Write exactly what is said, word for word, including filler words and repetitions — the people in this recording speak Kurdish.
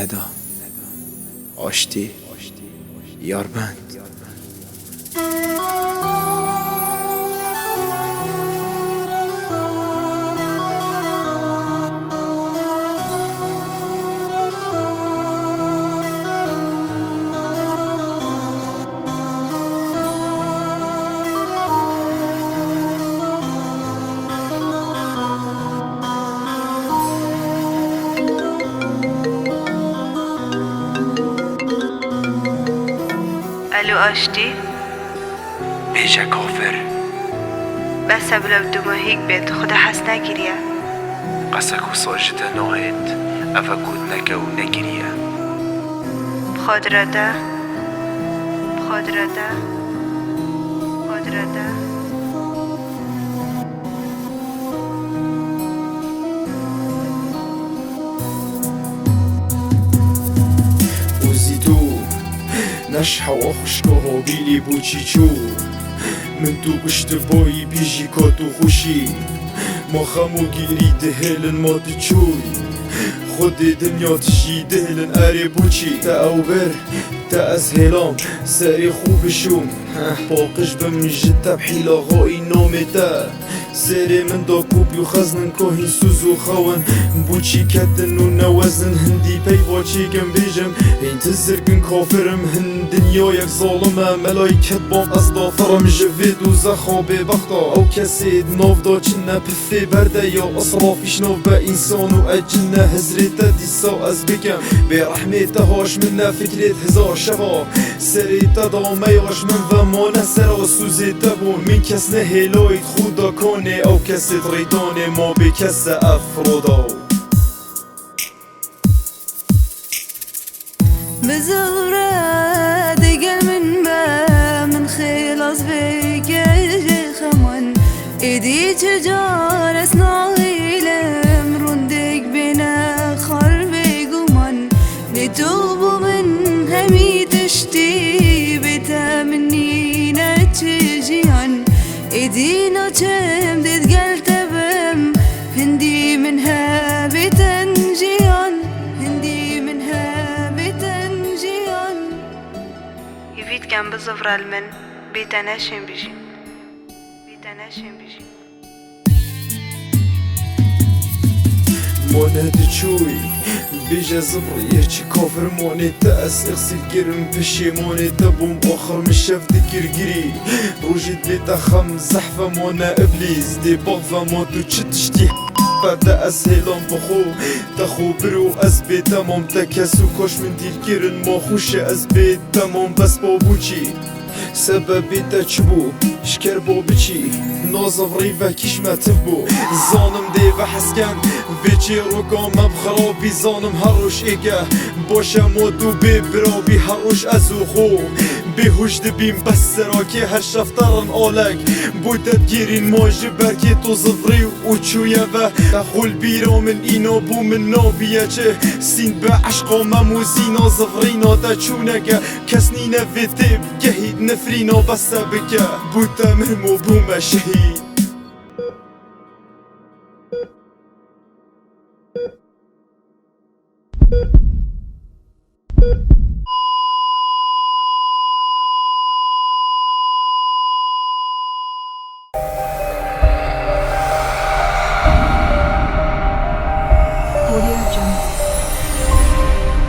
Neda. Aştî. Yarbend. Elo aştî. Bêje kafir. Bes e bila bi dûmahîk bê, tu xwe de hez nekiriye. Qesek wisa ji te nahêt, ev e gotineke û nekiriye. Bi xwe dire de, bi xwe dire de, bi xwe dire de. Û zî tu neşhewa xwişka Habîlî bû çî çû. Min tu kuştibayî bî jî ka tu xweşî. Ma xem û gîrî dihêlin ma tu çûy. Xwedê dinya tu jî dihêlin erê bû çî. Te ew bir, te ez hêlam, serê xwe bişûm. Heh, paqij bim ji tebhîla xwe î namê te. Serê min da kop û xeznin kahîn sûz û xewin. Bû çî ketin û newezin hindî peyva çêkim bêjim. Hîn tu zirgin kafirim hin dinyayek zalim e. Melayket bam ez dafirim ji vê dozexa bêbexta. Ew kesê di nav da çin ne pifê berde ya israf îşnav be însan û ecin ne hizrê te dîsa ez bikim. Bê rehmê te haş min ne fikrêt hizar şeva. Serê te da me yaş min ve mane sera sûzê te bûn. Min kes nehêlayît xû da konê ew kesê rêdanê ma bê kes e ev roda. Bi zevre digel min be, min xêlas bike ji xeman. Êdî çi car ez nahêlim, rûndek bêne xar bêguman. Lê tu bû min hemî tiştî, bê te min nîne çi jiyan. Êdî naçim dê digel te bim, hindî min hebê ten jiyan, hindî min hebê ten jiyan. Hîvî dikem bizivre li min, bê te neşên bijîm, bê te neşên bijîm. Mane diçûy, bêje zivriyê çi kafir manê te, ez ixsîl kirim pişêmanê te bûm, axir min şev dikir girî. Rojê dibê te xem zehf e mane iblîs, dê bax ve ma tu çi tiştî fe te ez hêlam bi xwe, te xwe bir û ez bê temam te kes û kaş min dîl kirin ma xweş e ez bê temam bes babûçî. Sebebê te çi bû? Ji kerba biçî, naziv rî vekîş me tiv bû. Zanim dê ve hesken, vê çêroka me bi xirabî zanim her roj êke. Baş e ma tu bê birabî her roj ez û xwe. Bêhuş dibîm bes serakê her şefterin alek. Bû te dgêrîn ma ji berkê tu zivrî û çûye ve. Te xwe li bîra min îna bû min nabiye çi. Sînd be eşqa me mûzîna zivrîna te çûneke. Kes nîne vê tê bigehît nifrîna bes te bike. Bû te min û bûme şehîd.